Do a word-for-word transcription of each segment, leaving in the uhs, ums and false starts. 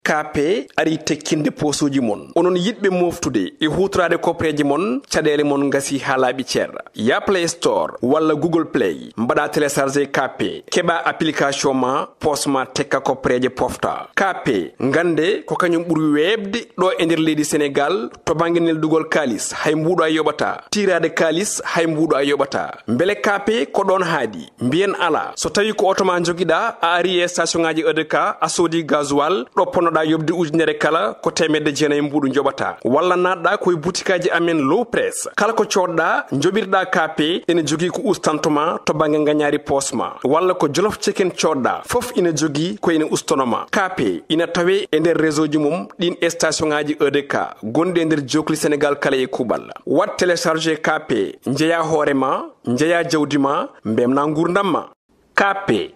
Kaape ari tekkinde poosuuji mon. Onon yiɗɓe mooftude e huutoraade koppereeje mon, caɗeele mon ngasi haa laaɓi cer. Ya Play Store walla Google Play, mbaɗa télécharger Kaape, keɓa application ma, poos ma tekka koppereeje pofta. Kaape, ngannde ko kañum ɓuri weeɓde ɗo e nder leydi Senegaal to bannge neldugol kaalis, hay mbuuɗo a yoɓata. Tiiraade kaalis, hay mbuuɗo a yoɓata. Mbele Kaape ko ɗoon haaɗi? Mbiyen alaa. So tawii ko oto ma njogiɗaa, a ari e station ŋaaji E D K, a soodi gasoil, ɗo ponnoɗaa yoɓde ujunere kala, ko teemedde jeenayi mbuuɗu njoɓataa. Walla naatɗaa ko e butikaaji amen Low Press. Kala ko coodɗaa, njoɓirɗaa Kaape, ene jogii ko ustantoo ma to bannge ngañaari poos ma. Walla ko Jolof Chicken coodɗaa, fof ina jogii ko ina ustanoo ma. Kaape ina tawee e nder réseau ji mum ɗiin station ŋaaji E D K gonɗi e nder jookli Senegaal kala e kuuɓal. Waɗ télécharger Kaape, njeyaa hoore ma, njeyaa jawdi ma, mbelna nguurndam ma. Kaape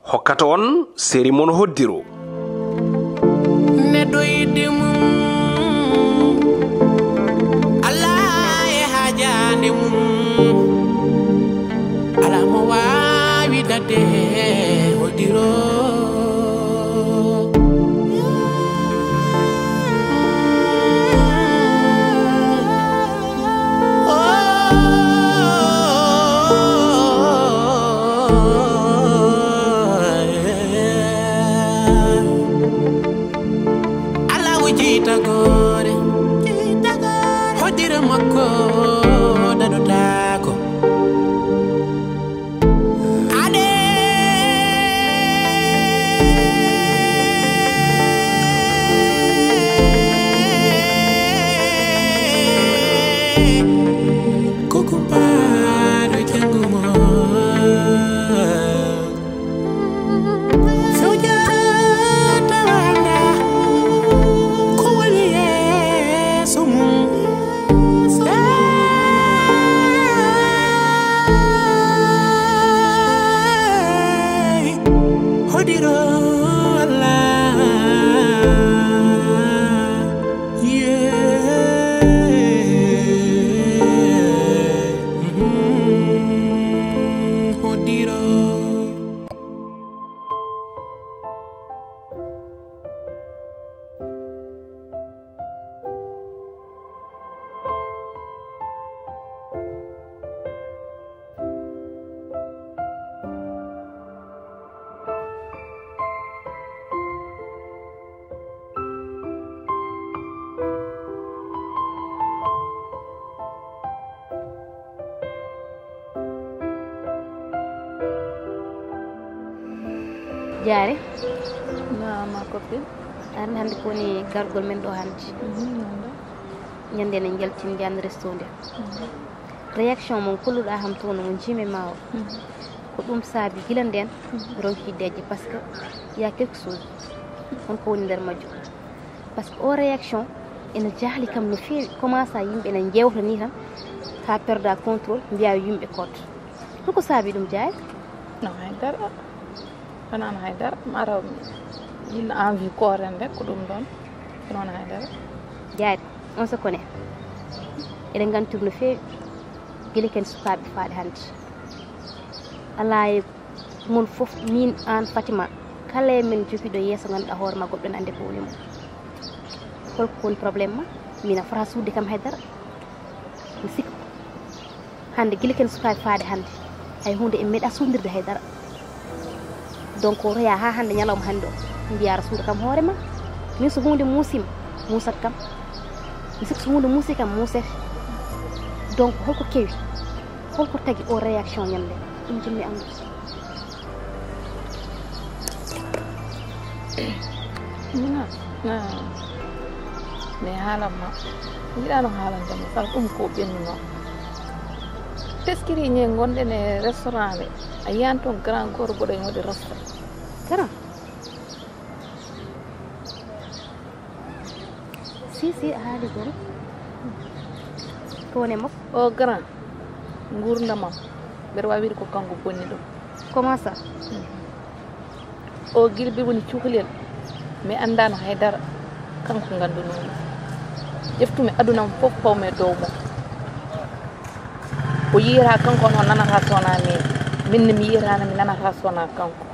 hokkata on seeri mon hoddiro. Neɗɗo yiɗde mum, alaa e haajaande mum, alaa mo waawi daɗde hoddiro. Allahu jiitagore, hoddira makko daɗotaako. Ade ko kumpaaɗo janngo mo. Sujata wanga ko woni yeeso mum. Hey, hodiro Allah. Yeah. Mm-hmm. Hodiro. Jaare. Naam, ma copine. Aan hannde ko woni gargol men ɗo hannde. Mhm, noon ɗo. Ñande en njaltini nde aan resto nde. Mhm. Réaction mon kolluɗaa ham toon mo njiimi ma o. Mhm. Ko ɗum saabi gila ndeen, mhm, mi ronki deeƴde parce que y a quelque chose. Won ko woni nder majjum. Parce que o réaction ene jahli kam no feewi. Comment ça yimɓe ene njeewta ni tan, haa perda contrôle, mbiya yimɓe koot. Hol ko saabi ɗum, Jaay? No, hay dara. Wonano hay dara. Mara yimɓe envie kooren rek, ko ɗum ɗoon. Kono wona hay dara. Jaay, on se connaît. Eɗen nganndi no feewi. Gila ken sukaaɓe faaɗe hannde. Alaa e mon fof, min, aan, Fatima, kala e men jogiiɗo yeeso ngannduɗaa hoore ma, goɗɗo ene anndi ko woni mum. Hol ko woni problème ma? Min a fota suuɗde kam hay dara. Mi sikku. Hannde gila ken sukaaɓe faaɗe hannde, hay huunde en meeɗaa suuɗirde hay dara. Donc o reya haa hannde ñalawma hannde o, mbiya aɗa suuɗa kam hoore ma. Min so huunde muusiima, muusat kam. Mi sikku so huunde muusi kam, muusete. Donc hol ko kewi? Hol ko tagi o réaction ñande? Ɗum jinmi anndude. Mina, na, mi haalan ma. Yiɗaano haalande ma, saka ɗum ko ɓennuno. Teskiri ñe ngonɗen e restaurant ɓe. A yiyan toon grand gorko ɗo e waɗi rasta. Kara? Si, si, a haali goonga. Ko woni e makko? O grand, nguurndam am, mbeɗa waawi wiide ko kanko bonni ɗum. Comment ça? Mhm. O gila bi woni cukalel, mi anndaano hay dara, kanko nganndunomi. Ƴeftumi aduna am fof, pawmi e dow mum. O yiyata kanko, no nanata so wonaa min. Min ne mi yiyataano, mi nanata so wonaa kanko.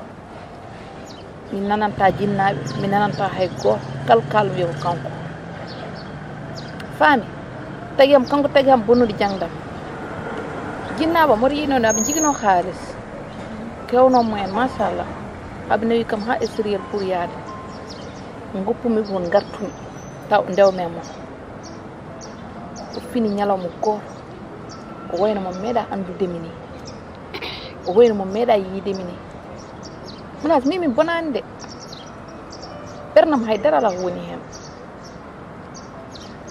Mi nananta jinnaaɓe, mi nananta hay gooto. Kal kal wiya ko kanko. Faami? Tagi am kanko, tagi am bonnude jangdam. Jinnaaba mboɗo yiino ne aɓe jigino haalis. Kewno mo en machallah. Aɓe nawi kam ha extérieur pour yaade. Goppumi ko won gartumi. Taw ndewme mo. O fini ñalawma gooto. O wayno mo meeɗa andude mi ni. O wayno mo meeɗa yiide mi ni. Munas mi mi bonani de. Ɓernam hay dara ala ko woni hen.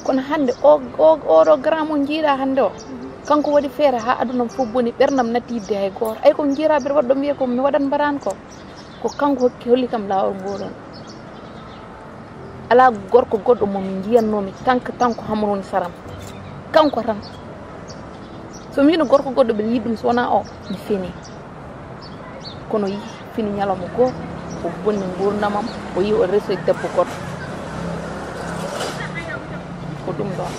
Kono hannde o o oɗo grand mo jiiɗa hannde o, kanko waɗi feere ha aduna fof boni, ɓernam natti yidde hay gooto. Ay ko jiiɗa mbeɗa waɗɗo mbiya ko mi waɗat mbaraan ko. Ko kanko hokki holli kam laawol ngol ɗon. Ala gorko goɗɗo mo mi jiyatnomi tanka tanko hamroni saram. Kanko tan. So mi wino gorko goɗɗo ɓe yiɗum so wona o, mi fini. Kono yi fini ñalawma goo o bonni ngurdamam, o yi o reso e debbo goɗɗo. Ko ɗum ɗon.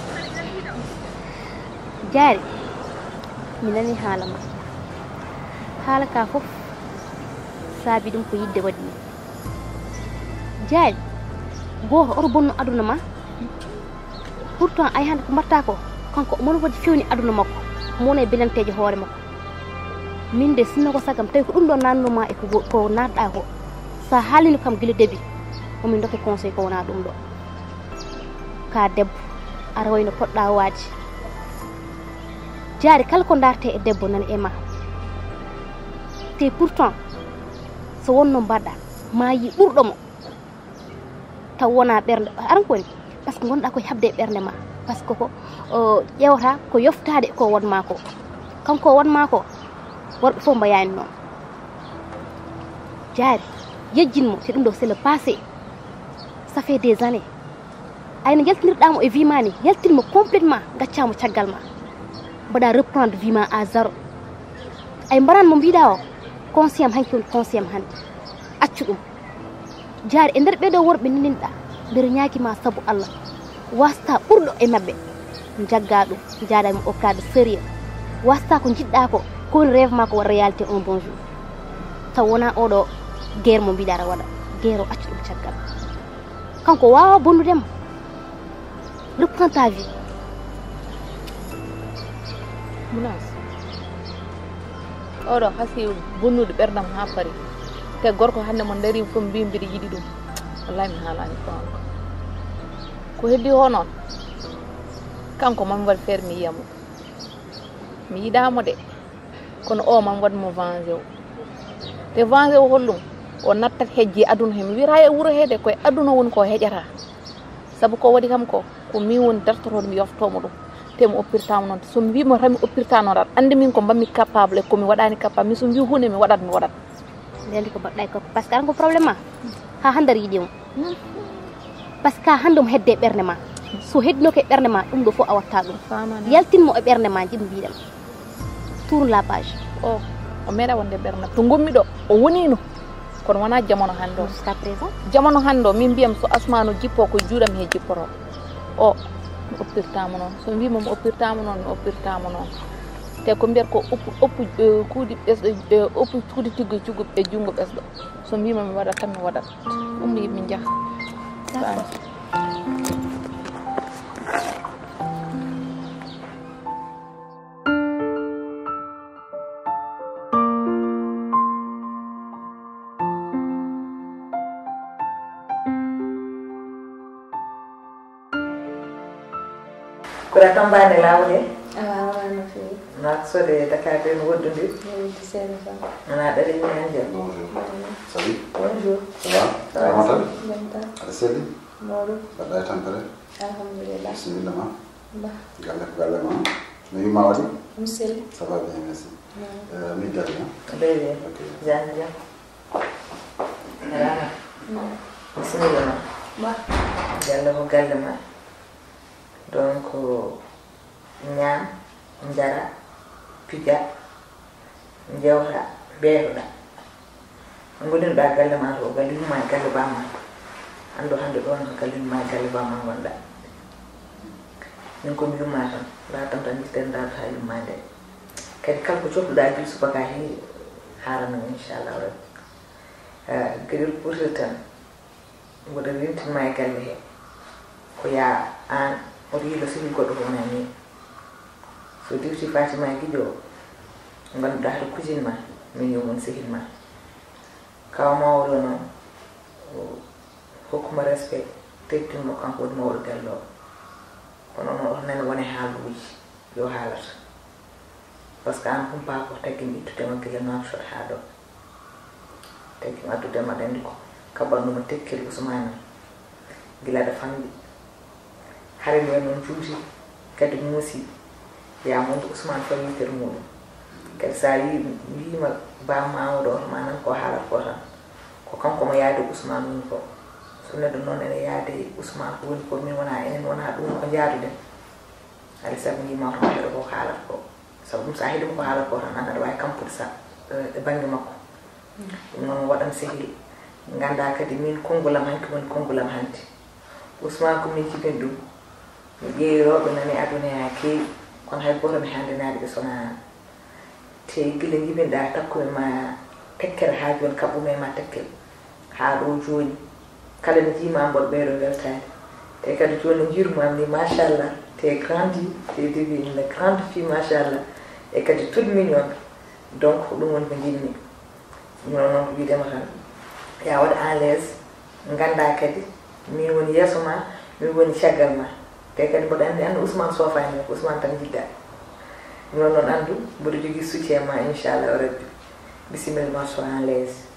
Jaari, mi nani haala ma. Haala ka fof saabi ɗum ko yidde waɗi mi. Jaari, gooto oto bonnu aduna ma. Pourtant ay hannde ko mbatta ko, kanko omo waɗi fewni aduna makko, omo wona e belanteeje hoore makko. Min de sinno ko sagam tawi ko ɗum ɗo nanno ma e ko natɗa ko, sa haalino kam gila debi, omin dokke conseil ko wona ɗum ɗo. Ka debbo aɗa wayno poɗɗa waade. Jaari kala ko darte e debbo nani e ma. Te pourtant so wonno mbaɗɗa ma yi ɓurɗo mo. Taw wona ɓernde aran ko woni, par ce que gonɗa koye habde e ɓernde ma, par ce que ko ƴewata ko yoftade ko wonma ko. Kanko wonma ko, worɓe fof mbayani noon. Jaari, yejjinmo te ɗum ɗo c'est le passé. Ça fait des années. Ayno yaltinirɗamo e vie ma ni, yaltinmo complètement, gaccamo caggal ma. Mbaɗa reprendre vie ma à zéro. Ay mbaran mo mbiɗa o, conseil am hanki woni conseil am hannde. Accu ɗum. Jaari e nder ɓeɗo worɓe neninɗa, mbeɗa ñaaki ma sabu Allah, wasta ɓurɗo e maɓɓe. Jagga ɗum, jaada mo au cadre sérieux. Wasta ko jiɗɗa ko, ko woni rêve ma ko waɗa réalité un bon jour. Taw wona oɗo guerre mo mbiɗa aɗa waɗa, guerre o accu ɗum caggal. Kanko wawa bonnude mo. Reprends ta vie. Munas, oɗo hasi bonnude ɓerdam ha paari. Te gorko hannde mo dari fof mbi mbiɗa yiɗi ɗum. Wallahi mi haalani ko kanko. Ko heddi ho noon, kanko mami waɗ feere mi yiyamo. Mi yiɗamo de. Kono o mami waɗ mo vengé o. Te vengé o holɗum? O nattat hejji aduna he, mi wiyata e wuuro he de, koye aduna woni ko heƴata. Sabu ko waɗi kam ko, ko min woni dartotoɗo mi yoftomo ɗum. Te mi oppirtamo noon, so mi wimo tan mi oppirta noon tan, andi min ko mbanmi capable e ko mi waɗani capable. Min so mi wi hunde mi waɗat, mi waɗat. Ndendi ko mbaɗɗa e gorko, par ce que aran ko problème ma. Ha hande aɗa yiɗi mo. Par ce que hande omo hedde e ɓernde ma. So heddinoke e ɓernde ma, ɗum ɗo fof a watta ɗum. Yaltin mo e ɓernde ma, jiɗ mbiɗam. Tourne la page. O, o meeɗa wonde ɓernde. To gommi ɗo, o wonino. Kono wona jamono hande o. Jusqu'à présent. Jamono hande o, min mbiyam so asmanu jippo ko juuɗam he jippoto. O, mi oppirtamo noon. So mbimo mi oppirtamo noon, mi oppirtamo noon. Te ko mbiyat ko oppu, oppu, eh, kuuɗi ɓesɗo, eh, oppu kuuɗi tiggo e cuggu e junngo ɓesɗo. So mbima mi waɗat tan mi waɗat. Ummi mi njaha. Kura tambaande laawol he? Awa, awa no feewi. Naat sode Dakar de no woɗɗude? No woɗɗi seeɗa tan. Ana ɗaɗi mi an jam? Bonjour. Salut. Bonjour. Ça va? Ça va tan? Jam tan. Aɗa selli? Mawɗo. Mbaɗɗa e tampere? Alhamdulillah. Bisimilla ma. Ba. Galle ko galle ma. No yumma waɗi? Mi selli. Ça va bien, merci. Euh, mi dali ha? Bébé. Ok. Jam jam. Rama. Bisimilla ma. Ba. Galle ko galle ma. Donc, ñaam, njara, pija, njewta, beetoɗa. Ngonirɗa galle ma to, galle yumma e galle bamma. Anndo hannde ɗon ko galle yumma e galle bamma ngonɗa. Min ko mi yumma tan, laatan tan yittere darata yumma nde. Kadi kala ko cohluɗa gila subaka he, haranam inchallahu rabbi. Geɗel gotel tan. Mboɗo rentinma e galle he. Ko yaa aan oɗo yiilo sehil goɗɗo ko wona ni. So diwti Fatima e gijo o, ngannduɗaa haɗa cousine ma, min yo mon sehil ma. Kaw mawɗo noon, o hokkuma respect, teddinmo, kanko woni mawɗo galle o. Kono noon oto nene wone haaluuji, yo haalata. Par ce que aan humpaa ko taggin ittudema gila Nouakchott haa ɗo. Taggin addudema, aɗa anndi ko kaɓɓannoma Tekkel Ousmane am. Gila aɗa famɗi. Hare men noon juuti, kadi muusi. Ya mondu Ousmane fawi yitere muɗum. Kadi sa yi-, yiima ba mawɗo oto ma nan ko haalata ko tan. Ko kanko mo yaade Ousmane woni ko. So neɗɗo noon ene yaade Ousmane ko woni ko, min wona, enen wona ɗum ko njaaduɗen. Alaa sago njiima hoto heɗo ko haalata ko. Sabu ɗum, so a heɗima ko haalata ko tan, aan aɗa waawi kampude sa, eh, e bannge makko. Ɗum noon waɗan sehil. Nganndaa kadi min konngol am hanki woni konngol am hannde. Ousmane ko min jibini ɗum. Mi ƴeewi rewɓe nani aduna yaa keewi, kono hay gooto mi hanndenaani ɓe sonaa aan. Te gila njibinɗaa takkumi ma Tekkel haa jooni, kaɓɓumi e ma Tekkel haa ɗo jooni. Kala mi jiima mboɗo ɓeydo weltaade. Te kadi jooni no njiirumaami ni, machallah, te grandi, te devenu une grande fille, machallah. E kadi toute mignonne. Donc ko ɗum woni ko njiɗmi. Ɗum noon, noon ko wiidema tan, ya waɗ à l'aise, nganndaa kadi min woni yeeso ma, min woni caggal ma. Te kadi mboɗo anndi, anndi Ousmane soofaani ko Ousmane tan njiɗɗaa. Ɗum noon, noon anndu mboɗo jogii soutien ma, inchallahu rabbi. Bisimilla ma, sois à l'aise.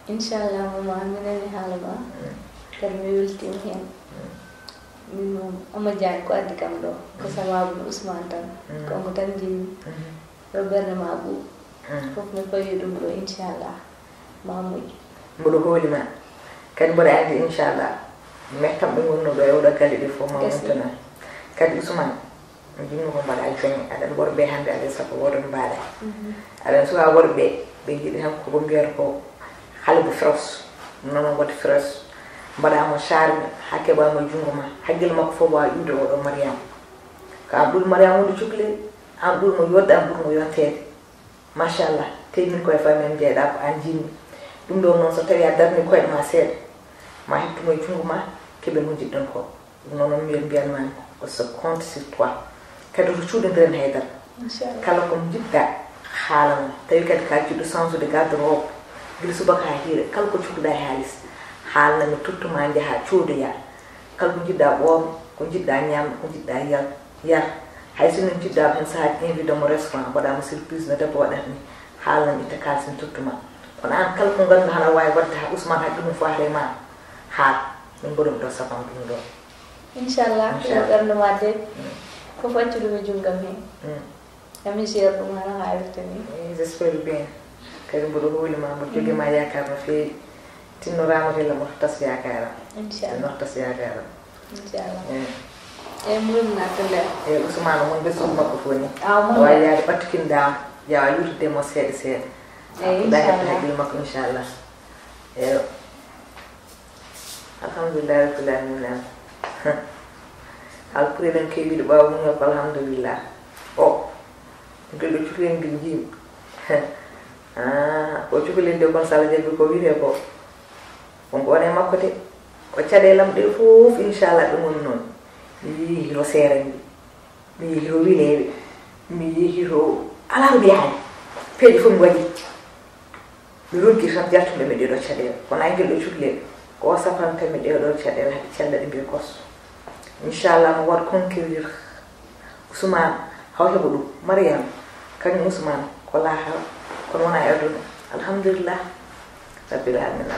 Inchallah, mama, mi nani haala ma. Mm. Kadi mi weltiima heen. Mm. Min noon, Ama Diagne ko addi kam ɗo. Ko sababu no Ousmane tan. Mm. Kanko tan njiɗmi. Mm. Yo ɓernde ma ɓuuɓ. Mm. Fof mi fawi ɗum ɗo, inchallah. Ma moƴƴu. Mboɗo hooli ma. Kadi mboɗo anndi, inchallah, mettam ɓe ngonno ɗo e oɗo galle ɗi fof ma. Gasi. Montana. Kadi Ousmane, mi jimmi ko mbaɗa joñe. Aɗa anndi worɓe hannde, aɗa sappo wooto no mbaɗa. Mhm. Aɗa anndi suka worɓe, ɓe njiɗi tan ko ko mbiyata ko xale bu féroce. Noon waɗi féroce. Mbaɗa mo charme, haa keɓa mo e junngo ma. Hakkille makko fof wawa iwde oɗo Mariama. Ko an ɓuri Mariama wonde cukalel, an ɓuri mo yodde, an ɓuri mo yonteede. Machallah, te min koye famille am jeeɗa ko an jimmi. Ɗum ɗo noon, so tawi a darni koyɗe ma seeɗa, ma hettumo e junngo ma, keɓen ko njiɗɗon ko. Ɗum noon, noon mbiyan, mbiyanmami, on se compte sur toi. Kadi ko cuuɗodiren haydara. Inchallah. Kala ko njiɗɗa, haalan. Tawi kadi ka jiɗɗo changeude garde robe, gila subaka haa hiira, kala ko cukɗa e haalis, haalna mi, tottuma, njaha coodoya. Kala ko njiɗɗa ɓoorno, ko njiɗɗa ñaamde, ko njiɗɗa yar, yar. Hay sinno njiɗɗa heen sahaaji invité mo restaurant, mbaɗa mo surprise no debbo waɗata ni, haalna mi, itta kaalis mi, tottuma. Kono aan, kala ko ngannduɗaa hana waawi waɗde haa Ousmane haqqe mum fo hare ma, haal. Min mboɗo mi ɗo saban ɗum ɗo. Inchallah, inchallah. Ko ɓernde ma de. Mm. Ko faccu ɗum e junngam heen. Mm. Ami cher ɗum hana haalirta ni. Eh, j'espère bien. Kadi mboɗo hooli ma, mboɗo jogii ma yaakaar no feewi. Tinnoraama gila mo tas yaakaaram. Inchallah. No tas yaakaaram. Inchallah. Eh. Eh, mum na tele. Eh, Ousmane, mon be sum makko foni. Ah, mon. Wa yaade ɓattukinɗa, ya yurde mo seeɗa seeɗa. Eh, inchallah. Hakkille makko, inchallah. Eh. Alhamdulillahi rabbil alamina. Alpuri men kewiɗo ɓaawo muñal ko alhamdulillah. O, ɗo ɗo cukalel ngel njiimi. Ah, ko cukalel nde kon sala jabbi ko wiyete ko. Ko ngone makko de. Ko caɗeele am ɗe fof, inchallah, ɗum woni noon. Mi yii hiro seere ndi. Mi yii hiro wileeɓe. Mi yii hiro alaa ɗo mi yahaani. Peeje fof mi waɗi. Mi ronki tan jaltude mi ɗeɗo caɗeele. Kono ay ngel ɗo cukalel. Ko o safanta mi ɗeɗo caɗeele hade cella ɗe mbiya kos. Inchallah, mo waɗ conquérir Ousmane, haw heɓa ɗum. Mariam, kañum Ousmane, ko laaha, kono wona e aduna. Alhamdulillah. Rabbil alamina.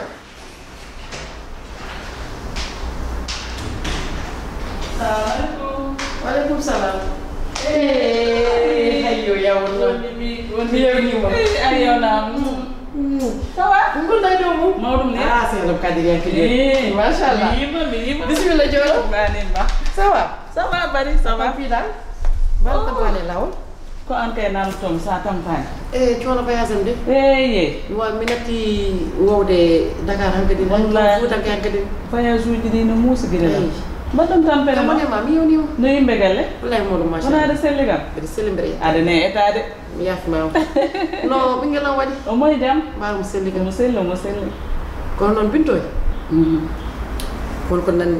Salamu aleykum. Wa aleykum salam. Eh, ayyo, ya wallah. Woni mi, woni mi. Mi yewnima. Eh, a yewnama. Mm. Ça va? Ngol nayi ɗo mum. Mawɗum ni? Ah, c'est le cadre ya kidi. Eh, machallah. Mi yima, mi yima. Bismillah, Jooɗo. Mbaɗen ba. Ça va? Ça va, Bari, ça va? Tampina? Mbaɗa tampani lawol? Ko an kay namdotomi sa tampani. E coono voyage am de. Eeye. Mi wa-, mi natti wowde Dakar hankadi. Wallahi. Fuutanke hankadi. Voyage uji ɗi no muusi gila. Eyi. Mbaɗɗon tampere ma. Tampere ma, mi yewnima. No yimɓe galle? Wallahi, mawɗum, machallah. Wona aɗa selli kam? Mbeɗa selli, mbeɗa yetta. Aɗa ne etaade. Mi yaafima. No ɓinngel am waɗi? Omo e jam. Mbaaw mo selli kam. Omo selli, omo selli. Kono noon Bintoy. Mhm. Holko nanmi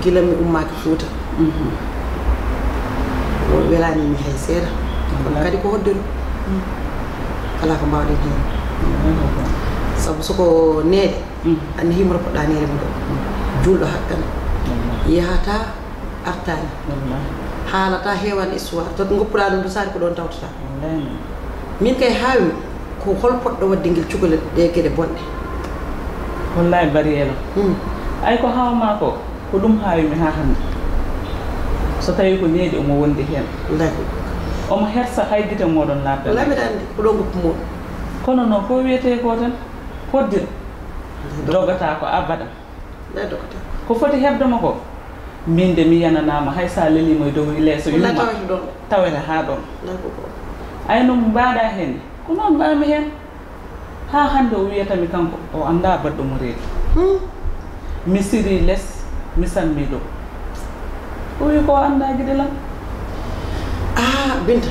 gila mi ummaaki Fuuta? O welaani mi hay seeɗa. Kono kadi ko hoddori. Alaa ko mbaawɗen heen. Sabu so ko neede, anndi himo poɗɗa neede mo ɗo. Juulɗo haqqan. Yahata artaani. Haalata heewan histoire. To ngoppuɗa ɗum to saari ko ɗon tawtata. Min kay haawi ko hol poɗɗo waɗde ngel cukalel ɗe geɗe bonɗe. Wallahi bari elo. Hmm. Ay ko haawma ko, ko ɗum haawi mi haa hannde. So tawi ko needi omo wondi heen. Wallahi ko. Omo hersa hay gite moɗon labda. Wallahi mbiɗa anndi ko ɗo ngoppu mo. Kono noon ko wiyetee ko tan, hoddira. Dogata ko abada. Ko foti heɓde mo ko, min de mi yananaama hay so a leliima e dow leeso yumma, tawete haa ɗoon. Ay no mbaɗa heen, ko noon mbaɗmi heen. Haa hannde o wiyata mi kanko, o anndaa baɗɗo mo reedu. Mi siri les, mi sammi dow. O wi ko o anndaa gide lan. Ah, Binta,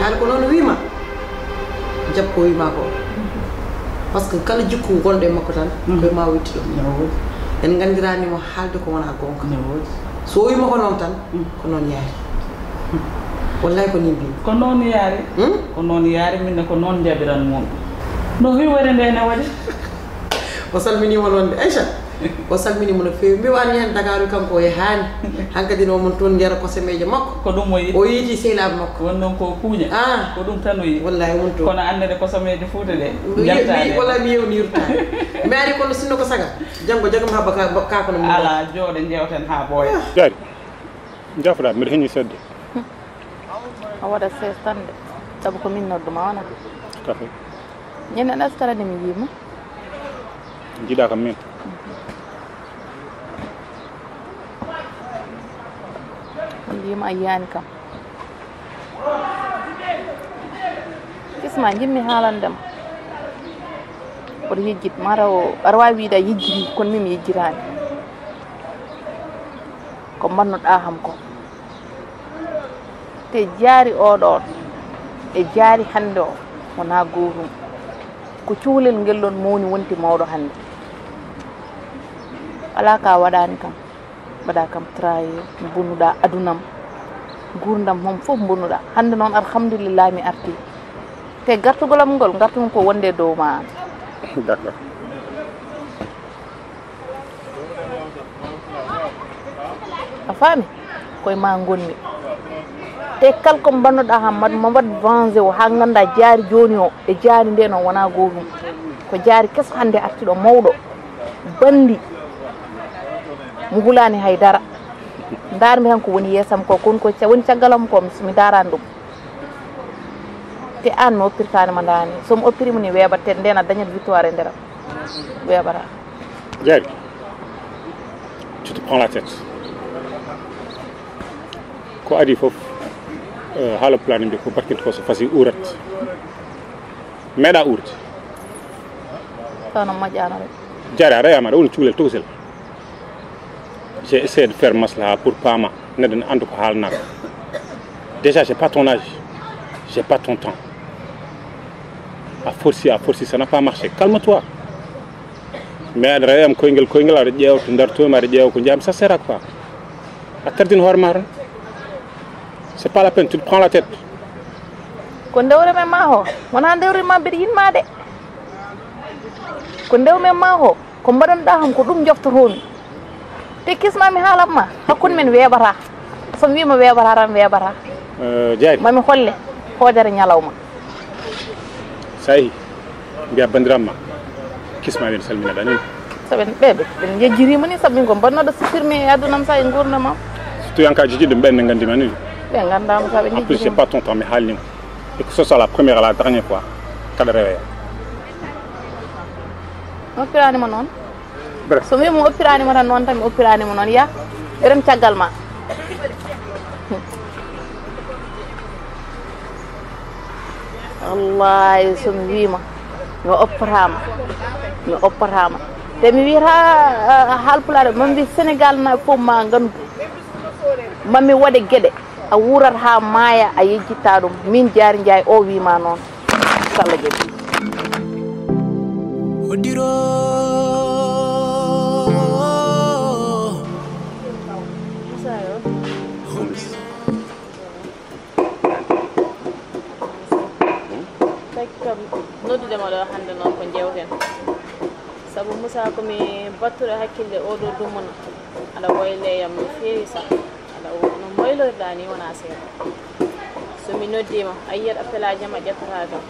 haala ko noon o wiima. Jab ko wiima ko. Parce que kala jikku gonɗo e makko tan, ko e ma witti ɗum. En nganndiranima haalde ko wona gonga. So o wiima ko noon tan, ko noon yaari. Wallahi ko ni mbimi. Ko noon yaari. Ko noon yaari, min ne ko noon jabiran mum. No hiwere nde ne waɗi. O salminima noon de, Aïcha. O salminima no feewi. Mbi wani heen Dakaru kanko o yahaani. Hankadi no mon toon njara kosemeeje makko. Ko ɗum o yiɗi. O yiiti sehlaaɓe makko. Won noon ko kuuña. Ah. Ko ɗum tan o yiɗi. Wallahi won toon. Kono annde kosemeeje Fuuta ɗe. Wallahi mi yewnirta. Mi ari kono sinno ko saga. Janngo jagam ha baka baka kono. Ala jooɗe jewten ha ɓooya. Jaari. Njafoɗa, mbiɗa heñi seeɗa. A waɗa sees tan de. Sabu ko min nodduma wona. Tout à fait. Ñande askara de mi yiima. Jiɗa kam min. Mi yiima a yiyani kam. Kisma jimmi haalandema. Oɗo yejjit mara o aɗa wawi wiide a yejjiti kono min mi yejjitani. Ko mbannoɗa ham ko. Te jaari oɗon e jaari hannde o wona gootum. Ko cukalel ngel ɗon mawni wonti mawɗo hannde. Alaa ka waɗaani kam, mbaɗa kam trahir, mbonuɗa adunam, nguurndam hom fof mbonuɗa. Hannde noon alhamdulillah mi arti. Te gartugol am ngol, ngartugol ko wonde e dow ma an. D'accord. A faami? Koye ma ngonmi. Te kala ko mbannoɗa ha mbaɗ-, ma waɗ vengé o ha ngannda jaari jooni o e jaari nde noon wona gootum. Ko jaari keso hannde artiɗo mawɗo. Banndi. Mo hulaani hay dara. Ndaarmi tan ko woni yeesam ko, kon ko ca-, woni caggal am ko, mi, mi ndaarani ɗum. Te aan mi oppirtaani ma ndaani. So mi oppiriima ni weeɓat, te ndeen a dañat victoire e nder am. Weeɓata. Diary, tu te prends la tête. Ko adii fof, eh, haala pulaar ne mbiya ko barkinta ko so fasi uurat. Meeɗa uurde. Taw no moƴƴaano rek. Diary, a reyaama, aɗa woni cukalel tokosel. J'ai essayé de faire maslaha pour paama, neɗɗo ne annda ko haalanaa ko. Déjà, j'ai pas ton âge, j'ai pas ton temps. A forci, a forci, ça n'a pas marché. Calme-toi. Mais aɗa rewa am koyngel, koyngel, aɗa ƴeewa to dartomi, aɗa ƴeewa ko njiyam, ça sert à quoi? A tardini hoore ma tan. C'est pas la peine, tu te prends la tête. Ko ndewre men ma ho? Wona ndewre ma mbiɗa yinma de. Ko ndewre men ma ho? Ko mbaɗanɗa kam ko ɗum joftotomi. Te kisma mi haalan ma, hakkunde men weeɓata. So mi wiima weeɓata tan weeɓata. Eh, Diary. Ma mi holle hoodere ñalawma. So a yehi, mbiya banndiram ma, kisma ɓe salminaɗa ni. So ɓen, ɓe, ɓe, ɓe njejjirima ni, sabu min ko mbannoɗo supprimé e aduna am sa e nguurndam am. Surtout yanka jijjiɗo ɓen ne nganndima ni. Ɓe nganndama sa ɓe njejjirima. En plus, j'ai pas ton temps, mi haalnima. Et que ce soit la première à la dernière fois, kaɗa reweya. Oppirani ma noon. Bref. So mi mo oppirani ma tan noon tan mi oppirani ma noon ya. Eɗen caggal ma. Wallahi so mi wiima mi oppatama, mi oppatama. Te mi wiyata, ah, haalpulaar, ma mbi Sénégal na fof ma ngandu. Ma mi waɗe geɗe. A wuurat haa maaya, a yejjitta ɗum. Min Diary Ndiaye o wiima noon. So Allah jaɓi. Hoddiro. Sa ko mi battuɗo hakkille oo ɗoo dumuna, aɗa waylee yam no feewi sah. Aɗa wo-, no mbaylorirɗaa nii wonaa seeɗa. So mi noddiima, a yiyat appelaaji am a ƴettataa kam.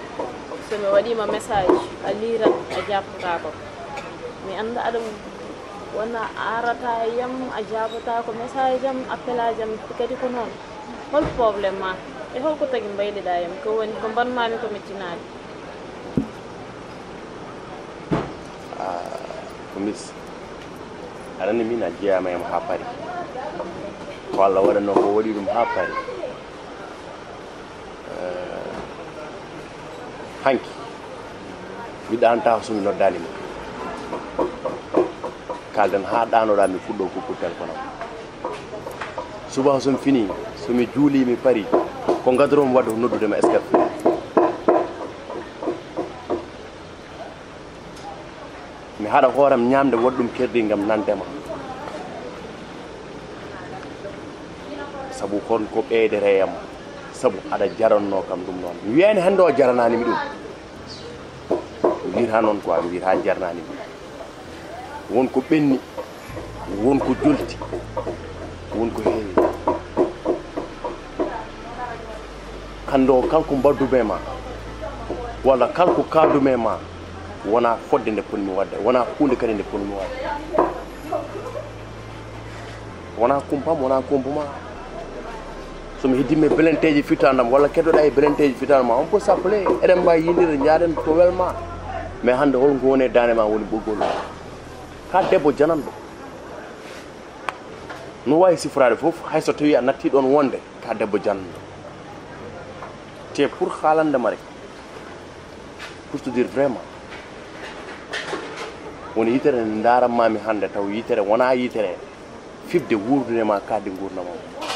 So mi waɗiima message, a liirat a jaabtataa kam. Mi anndaa aɗa wona a arataa e yam, a jaabataa ko message am, appelaaji am kadi ko noon. Hol problème ma? E holko tagi mbayliɗaa yam? Ko woni ko mbaɗmaami ko mi tinaani. Ah, ko mis aɗa anndi min a jeyaama yam haa Paris. Ko Allah waɗanno ko waɗi ɗum haa Paris. Eh, hanki mi ɗaantaa so mi noddaani ma. Kaalden haa ɗaanoɗaa mi fuɗɗo kuppol téléphone am. Subaka so mi fini, so mi juuli mi pari, ko ngadoro mi waɗde ko noddude ma escafé. Mi haɗa hooram ñaamde waɗ ɗum kerdi ngam nande ma. Sabu kon ko ɓeydere yam. Sabu aɗa jaranno kam ɗum noon. Mi wiyani hannde o jaranaani mi ɗum. Mi wiyata noon quoi, mi wiyata jaranaani mi. Won ko ɓenni, won ko jolti, won ko heewi. Hannde o kala ko mbaɗdumi e ma, walla kala ko kaaldumi e ma, wonaa fodde nde potmi waɗde, wonaa huunde kadi nde potmi waɗde. Wonaa kumpam, wonaa kumpa ma. So mi heddii e belenteeji fitaandam walla keddoɗaa e belenteeji fitaandam ma, on peut s'appeler, eɗen mbaawi yindirde, njaaden to welma. Mais hannde hol ngo woni e daande ma woni ɓoggol o? Ka debbo jananɗo. No waawi sifraade fof, hay so tawii a nattii ɗoon wonde, ka debbo jananɗo. Te pour haalande ma rek, pour te dire vraiment, woni yitere nde ndaaranmaami hannde, taw yitere wonaa yitere fiɓde wuurdude ma, kaɗde nguurndam am.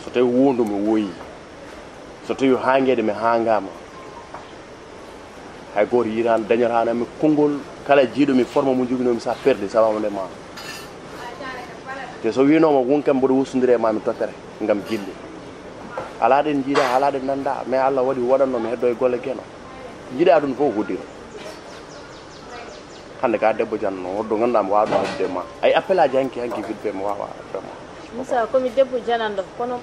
So tawii wondu mi wooyii, so tawii haangeede mi haangaama, hay gooto yiyataano, dañataano mi konngol. Kala jiiɗo mi forme mo njoginoomi, so a perdi, sababu nde ma. Te so wiinooma won kam mboɗo wusondiri e ma, mi tottere ngam jilli. Alaa ɗen njiidaa, alaa ɗen nanndaa, mais Allah waɗi waɗanno mi heddo e golle Geno. Njiiɗaa ɗum fof hoddiro. Hannde ka debbo jananɗo, hoɗdo ngannduɗaa mi waawɗo heddude ma. Ay appelaaji hanki, hanki vite fait mi waawaa vraiment. Moussa, ko mi debbo jananɗo, kono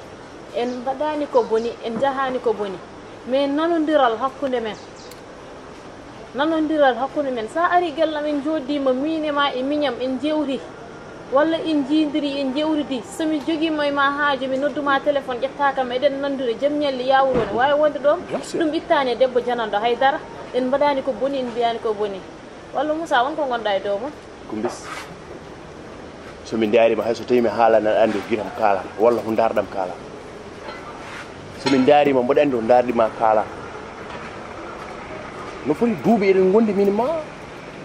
en mbaɗaani ko boni, en njahaani ko boni. Mais nanondiral hakkunde men. Nanondiral hakkunde men. Sa ari gellam en njooɗdiima, miin e ma e miñam en jeewti. Walla en njiidiri, en jeewtidi. So mi jogiima e ma haaju, mi nodduma téléphone, ƴettaaka ma, eɗen nanndiri, jam ñalli, yaawurooni. Waawi wonde ɗoon, ɗum ittaani e debbo jananɗo hay dara. En mbaɗaani ko boni, en mbiyaani ko boni. Walla Moussa, won ko ngonɗa e dow mum? Ko mbis. So mi ndaarima, hay so tawii mi haalani aɗa anndi ko gitam kaalan, walla ko ndaarɗam kaalan. So mi ndaarima, mboɗo anndi ko ndaarɗi ma kaalan. No foti duuɓi eɗen ngondi min ma.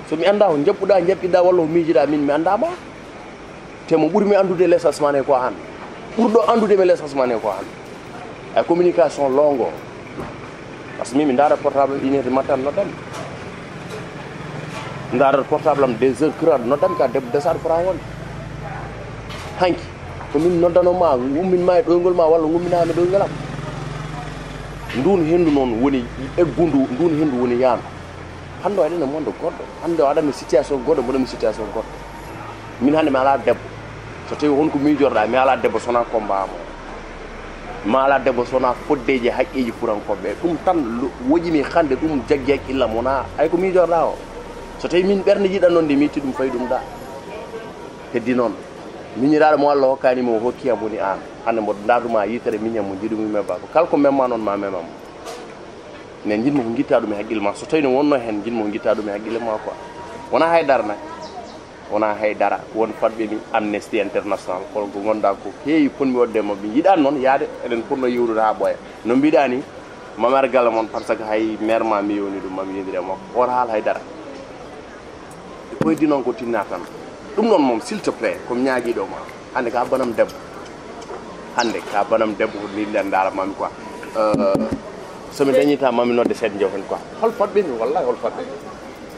So mi annda ko njaɓɓuɗa, njaɓɓiɗa, walla ko miijiɗa, min mi annda ma. Te mo ɓuri mi anndude les asmane ko an. Ɓurɗo anndude mi les asmane ko an. Ay communication longo. Parce que min mi ndaara portable une heure du matin noddan. Ndaara portable am deux heures kira noddan ka debbo desar fora won. Hanki ko min noddano ma, ummin ma e ɗoygol ma walla umminami ɗoygol am. Ndun hendu noon woni eggundu, ndun hendu woni yaandu. Hannde o aɗani e monde goɗɗo. Hannde o aɗani situation goɗɗo, mboɗo mi situation goɗɗo. Min hannde mi alaa debbo. So tawii won ko miijorɗaa, mi alaa debbo so wonaa combat am o. Mi alaa debbo so wonaa foddeeji e haqqeeji furankoɓe. Ɗum tan lo-, woƴimi hannde, ɗum jaggi hakkillam, wonaa hay ko miijorɗaa o. So tawii min ɓernde jiɗan noon nde mi itti ɗum fayi ɗum ɗa. Heddi noon, miñiraaɗo mo Allah hokkaani mo, o hokki am woni aan. Hannde mboɗo ndaarduma yitere miñam mo njiɗumi mebba ko. Kala ko memma noon ma memam. Mais njiɗmi ko ngitta ɗum e haqqille ma. So tawii no wonno heen, njiɗmi ko ngitta ɗum e haqqille ma quoi. Wonaa hay dara nak. Wonaa hay dara. Won fadɓe mi Amnesty International, kono ko ngonɗaa ko heewi ponmi waɗde e maɓɓe. Yiɗaani noon yahde, eɗen potno yewtude haa ɓooya. No mbiɗaa ni, mami ar galle mon, parce que hay maire ma mi yewni ɗum, mami yewndiri e makko. Wota haal hay dara. Koydi noon ko tinna tan. Ɗum noon moom, s'il te plaît, ko mi ñaagiiɗo ma. Hannde ka banam debbo. Hannde ka banam debbo ko ni nden ndaara mami quoi. Euh, so mi dañi ta mami nodde seeɗa jawten quoi. Hol fadɓe mi, wallahi hol fadɓe mi.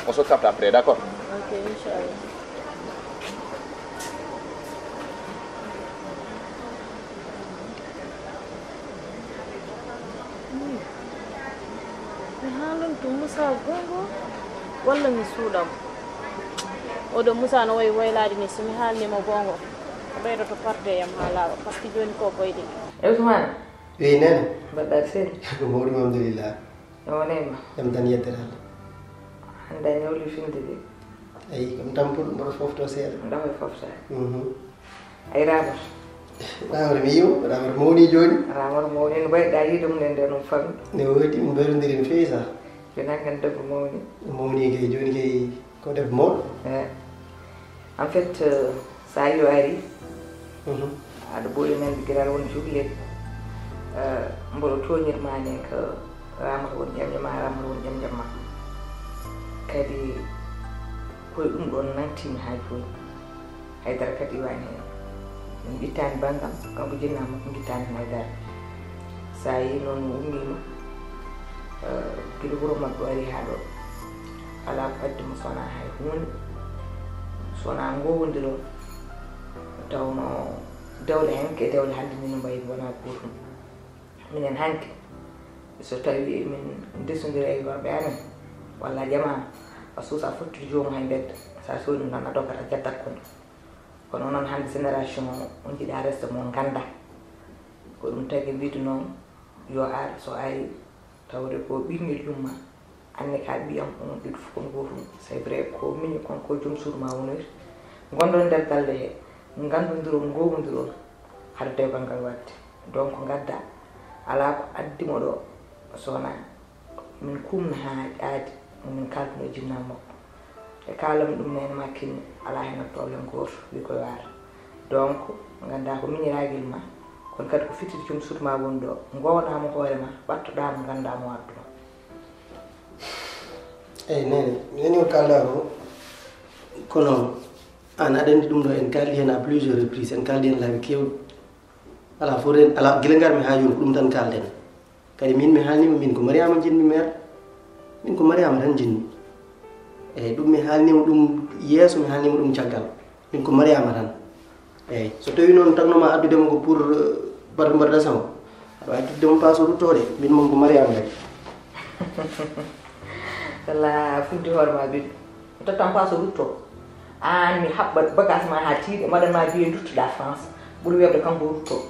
On se capte après, d'accord? Ok, inchallah. Mi haalan to Moussa gongo walla mi suuɗam. Oɗo Moussa no wayi waylaade ni, so mi haalnii mo goonga, o ɓeydoto parde e am haa laaɓa, par ce que jooni ko boyde. E Ousmane? Eyi, Nene. Mbaɗɗaa seli? Ko mawɗum, alhamdulillah. O wonayma? Jam tan, yeddere Allah. Hannde a ñawli finde de. Eyi, ko mi tampuɗo, mboɗo foofto seeɗa. Mbaɗa koye fooftaade. Ay, Ramata? Ramata, mi yiima, Ramata mawni jooni. Ramata mawni, no mbayɗa yiide mum en nde noon fammi? Ne woodi, min mbayrondiri no feewi sah. Jooni hankkadi debbo mawni. Mawni kay, jooni kay ko debbo mawɗo. Eyi. En fait, euh, so a yo ari, mhm, aɗa ɓooyi nande gila aɗa woni cuklel, euh, mboɗo tooñirma ne ko Ramata woni ƴamƴama, Ramata woni ƴamƴamma. Kadi koye ɗum ɗoon nantimi haa jooni. Haydara kadi iwaani heen. Min ɓittaani banngam, kanko jinnaa makko ngittaani heen haydara. So a yii noon mo ummiima, eh, gila wuro maɓɓe o ari haa ɗo. Alaa ko addi mo so wonaa hay huunde. So wonaa ngoowondiral, tawnoo dewle hanki e dewle hannde ni no mbayi wonaa gootum. Minen hanki, so tawii emin ndesondiri e worɓe amen, walla a ƴamaama, a suusaa fottude joomum hay mbedda, so a soodii ɗum tan a doggat a jaddat ko. Kono onon hannde génération o, on njiɗaa reste mo nganndaa. Ko ɗum tagi mbiɗo noon yo ar, so ari tawde ko ɓingel yumma, anne ka ɓiyam, onon ɗiɗo fof kon gootum. C'est vrai ko miñi kon ko joom suudu ma wonoyta. Ngonɗon nder galle he, nganndondiron, ngoowondiron, hade dewgal ngal waɗde. Donc ngadda, alaa ko addi mo ɗo so wonaa min kumna haa ƴaadi, min kalduno e jinnaa makko. E kaalam ɗum neene ma kinni, alaa heen problème gooto, wi koye waata. Donc, nganndaa ko miñiraagel ma, kono kadi ko fitirde joom suudu ma woni ɗo, ngoownaa mo hoore ma, ɓattoɗaa mo, nganndaa mo addu ma. Eyi, neene, neene ko kaalɗaa ko, kono aan aɗa anndi ɗum ɗo, en kaaldi heen à plusieurs reprises, en kaaldi heen laabi keewɗi. Alaa fof, ren, alaa, gila ngarmi haa jooni ko ɗum tan kaalden. Kadi min mi haalniima, min ko Mariama njiɗmi meer. Min ko Mariama tan njiɗmi. Eyi, ɗum mi haalniima ɗum yeeso, mi haalniima ɗum caggal. Min ko Mariama tan. Eyi, so tawii noon tagnoo ma addude mo ko pour, euh, mbaɗ-, mbaɗɗa sama, aɗa waawi tottude mo paas o ruttoo de. Min moom ko Mariama rek. Walla fuddi hoore ma biɗo. Mi tottam paas o ruttoo. Aan mi haɓɓa bagage ma haa tiiɗi, mbaɗan ma billet nduttoɗaa France. Ɓuri weeɓde kanko o ruttoo.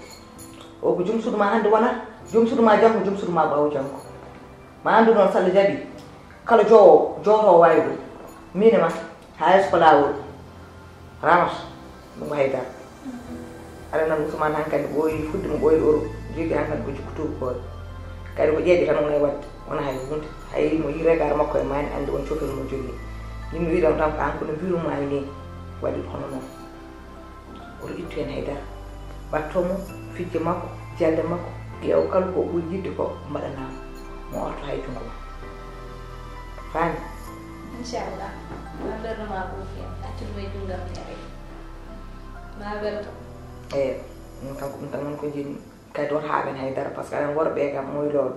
O ko joom suudu ma hannde wona, joom suudu ma janngo, joom suudu ma ɓaawo janngo. Ma anndu noon, so Allah jaɓii, kala joowo, jootoowo waawi ɗum. Miin e ma, haa yeeso ko laawol. Ramata, ɗum ko haydara. Aɗa nana Ousmane hankadi ɓooyi fudde mo ɓooyde Europe, jogii hankadi ko jikku tuubakooɓe. Kadi ko ƴeeƴe tan woni e waɗde, wona hay huunde. Hay mo yii regard makko e maani anndi won cofel mo jogii. Min mi wiɗam tan ko aan kono mbirum maami ni, waɗi hono noon. Oto ittu heen haydara. Ɓatto mo, fijje makko, jalle makko, ƴeew kala ko ɓuri yiɗde ko mbaɗanaa mo. Mo orto hay junngo ma. Faami? Inchallah. Ma berno ma ko fiya. Accu ɗum e junngam mi ari. Ma welto. Eyo, ɗum kanko ɗum tan woni ko njiɗmi. Kadi wota haaɓen hay dara, par ce que aɗa anndi worɓe ɓee kam moy loolu.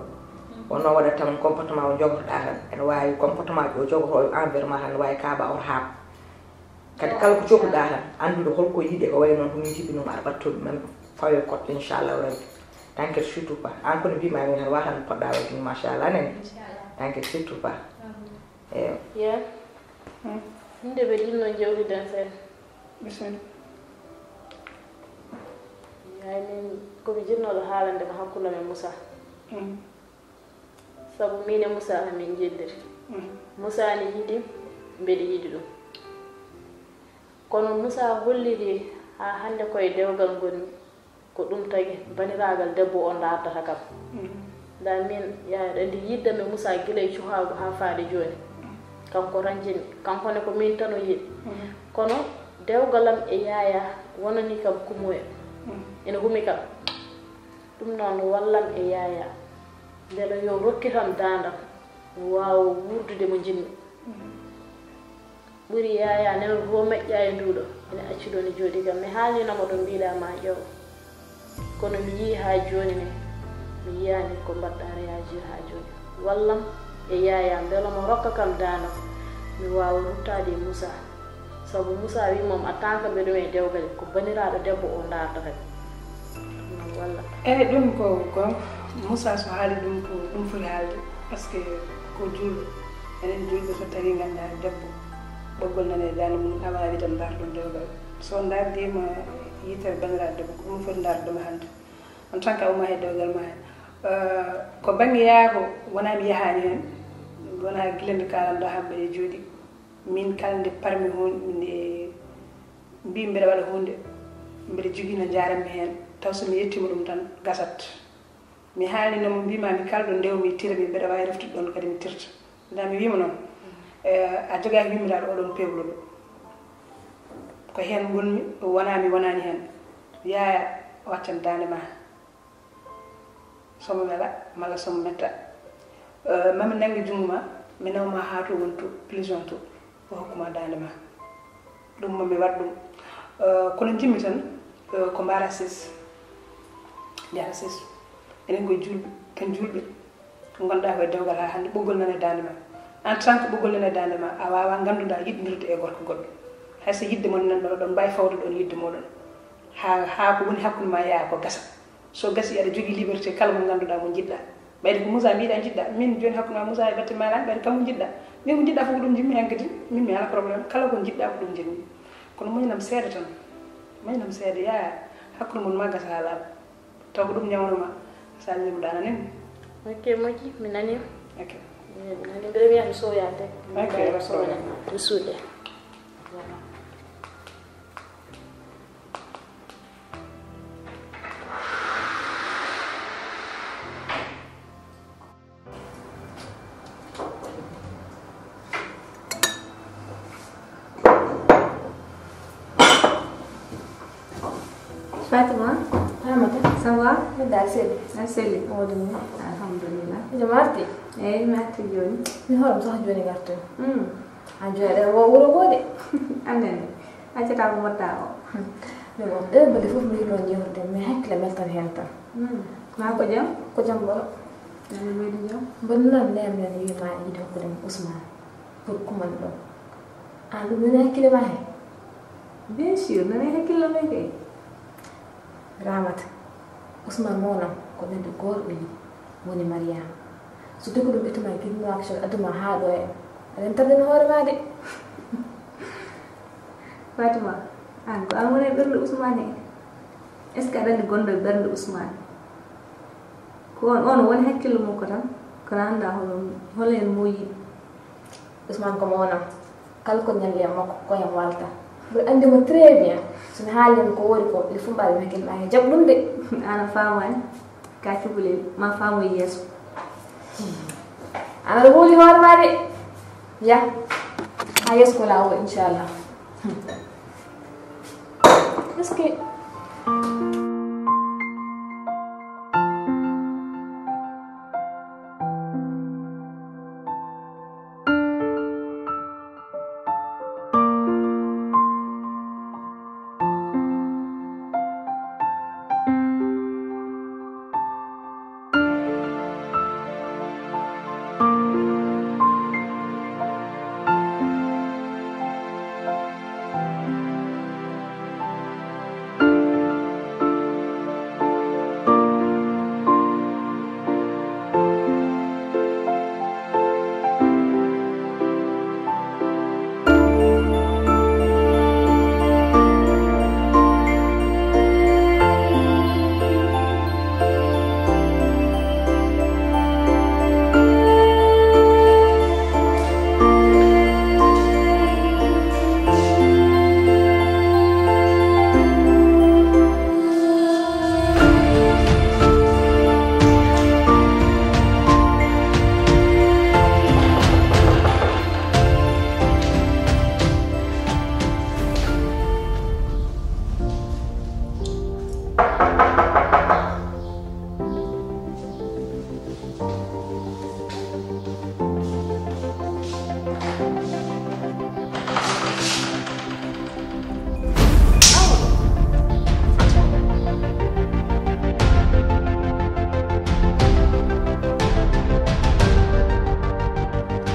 Wonno waɗata tan comportement o jogotoɗaa tan, ene waawi comportement o jogotoo envers ma tan ne waawi kaaɓa oto haaɓ. Kadi kala ko cokuɗaa tan, anndude hol ko yiɗi, ko wayi noon ko min njiɗmi ɗum, aɗa ɓatto ɗum, nan fawe kot, inchallahu rabbi. T'inquiète surtout pas. Aan kono mbiy-maa min tan, wata no poɗɗaa waɗde nii, machallah, nani? T'inquiète surtout pas. Eyo. Yaa, min de mbeɗa yiɗnoo njeewtiden seeɗa. Bisimilla. Yaay, min ko mi jinnooɗo haalande ma hakkunde am e Moussa. Sabu miin e Moussa amin njeddiri. Moussa ne yiɗi, mbeɗa yiɗi ɗum. Kono Moussa holliri haa hannde ko e dewgal ngonmi, ko ɗum tagi bandiraagal debbo o ndaardata kam. Ndaa miin, yaay, aɗa anndi yiɗde am e Moussa gila e cuhaagu haa faade jooni. Kanko tan njiɗmi, kanko ne ko miin tan o yiɗi. Kono dewgal am e Yaaya wonani kam kumuye, ene humi kam. Ɗum noon wallam e Yaaya, mbele yo rokkitam daandam, mi waawa wuurdude mo njiɗmi. Ɓuri Yaaya newal ko meƴƴa e nduɗo, ene acci ɗo ne jooɗi kam. Mi haalnino mo ɗo mbiɗa ma ƴeew. Kono mi yii haa jooni ne, mi yiyaani ko mbaɗɗa réagir haa jooni. Wallam e Yaaya mbele mo rokka kam daandam, mi waawa ruttaade e Moussa. Sabu Moussa wi mom a tanka mbeɗum e dewgal ko bandiraaɗo debbo o ndaarta kadi. Ɗum noon walla. Eyi, ɗum ko goonga. Moussa so haali ɗum ko ɗum foti haalde, par ce que ko juulɗo. Enen juulɓe so tawi nganndaa debbo Ɓoggol nane e daande mum, awa wiide ndaar ɗum dewgal. So ndaardiima yitere banndiraaɗo debbo, ko ɗum foti ndaardude ma hannde. En tant que a umma he dewgal ma he. Eh, ko bannge yaako, wonaa mi yahaani heen. Wonaa gila nde kaalan ɗo haa mbeɗa jooɗi. Min kala nde parmi huunde, nde mbiimi mbeɗa waɗa huunde, mbeɗa jogii no njaaranmi heen. Taw so mi yettiima ɗum tan, gasat. Mi haalnino mo, mbiimi kala ɗo ndewmi, tirmi, mbeɗa waawi reftude ɗoon kadi mi tirta. Ndaa mi wiima noon, eh, a jogaaki yummiraaɗo oɗon pewlo ɗo. Ko heen ngonmi, wonaa mi wonaani heen. Yaaya, waccan daande ma. Somo wela, malla somo metta. Eh, mami nanngi junngo ma, mi nawa ma haa to woni to, prison to. O hokkuma daande ma. Ɗum moom mi waɗ ɗum. Eh, kono njimmi tan, eh, ko mbaara ses. Njara ses. Enen ko julɓe, ken julɓe. Ko ngonɗaa ko e dewgal haa hannde, ɓoggol nana e daande ma. En tant que ɓoggol nana e daande ma, a waawaa ngannduɗaa yiɗndirde e gorko goɗɗo. Hay so yiɗde mon nanɗo ɗon, mbaawi fawde ɗon yiɗde mooɗon. Haa, haa ko woni hakkunde ma yaa ko gasa. So gasi aɗa jogii liberté kala mo ngannduɗaa mo njiɗɗaa. Ɓayde ko Moussa mbiɗa njiɗɗa, min jooni hakkunde ma Moussa e batte ma lan, ɓayde kam ko njiɗɗa. Min ko njiɗɗa fof ko ɗum jimmi hen kadi, min mi ala problème, kala ko njiɗɗa ko ɗum jimmi. Kono muñanam seeɗa tan, muñanam seeɗa, yaa hakkunde mon ma gasa haa laaɓa. Taw ko ɗum ñawnoma, sa ñimuɗa nani. Ok, moƴƴi, mi nani. Ok. Mi nani, mbeɗa wiya mi soya de. Ok, mi soya. Mi suuɗe. Fatima, Ramata, ça va? Mbeɗa selli. A selli? O ɗum ni. Alhamdulillah. Miɗo marti? Eyi, mi arti jooni. Mi hoɗum sax jooni gartu. Hmm. A jooni aɗa wo wuro goo de. Annene. Accata ko mbaɗɗa o. Hmm. Min on ɗeɗo balɗe fof mi yiɗno jewtude, mi hakkille meltan heen tan. Hmm. Ma ko jam? Ko jam bolo. Jam ɓeydi jam. Mboɗo noon nden nden wiima yiɗi hokkude mo Ousmane pour kuman ɗo. An ɗum nani hakkille ma he? Bien sûr, nani hakkille men kay. Ramata, Ousmane mo wonam ko ɓenɗo goto o yiɗi, woni Mariama. So debbo ɗum ƴettuma e guiɗɗum action adduma haa ɗo e aɗen tardina hoore ma de. Fatima, an ko an woni e ɓernde Ousmane he? Est ce que aɗa anndi gonɗo e ɓernde Ousmane? Ko on, on woni hakkille makko tan, kono annda hol, hol heen mo yiɗi. Ousmane ko mo wonam, kala ko ñalli e makko ko yam walta. Mbiɗo anndi mo très bien, so mi haali mo ko woori ko, il faut mbaɗa mi hakkille ma he jaɓ ɗum de. An a faamaani, ka cukalel, ma faamoy yeeso. An aɗa hooli hoore ma de. Ya, haa yeeso ko laawol, inchallah. Est-ce que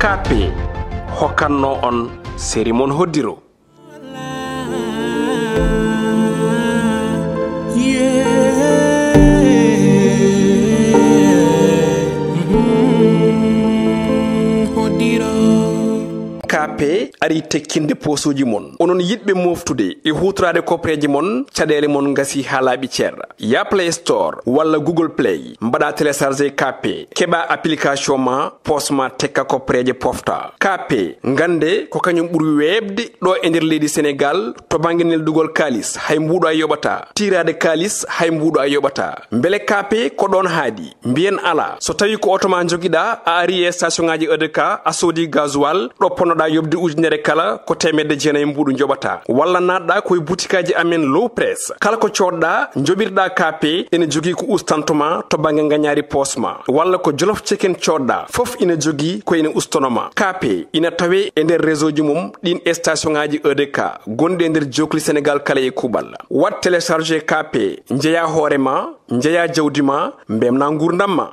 K P hokkanno on série mon Hoddiro. K P ari tekkinde posuuji mon. Onon yiɗɓe moftude e huutoraade koppereeje mon, caɗeele mon ngasi haa laaɓi cer. Ya Play Store walla Google Play, mbaɗa télécharger K P, keɓa application ma, pos ma tekka koppereeje pofta. K P, ngannde ko kañum ɓuri weeɓde ɗo e nder leydi Senegal to bannge neldugol kaalis, hay mbuuɗo a yoɓata. Tiiraade kaalis, hay mbuuɗo a yoɓata. Mbele K P ko ɗoon haadi? Mbiyen alaa. So tawi ko oto ma njogiɗa, a ari e station ngaji E D K, a soodi gasoil, ɗo ponnoɗa yoɓde ujunere kala, ko teemedde jeenayi mbuuɗu njoɓata. Walla naatɗa ko e butikaji amen Low Press. Kala ko coodɗa, njoɓirɗa K P, ene jogii ko ustanto ma to bannge ngañaari poos ma. Walla ko Jolof Chicken coodɗa, fof ina jogii ko ina ustono ma. K P ina tawe e nder réseau ji mum ɗin station ngaji E D K, gonɗi e nder jokli Senegal kala e kuuɓal. Waɗ télécharger K P, njeya hoore ma, njeya jawdi ma, mbemna nguurndam ma.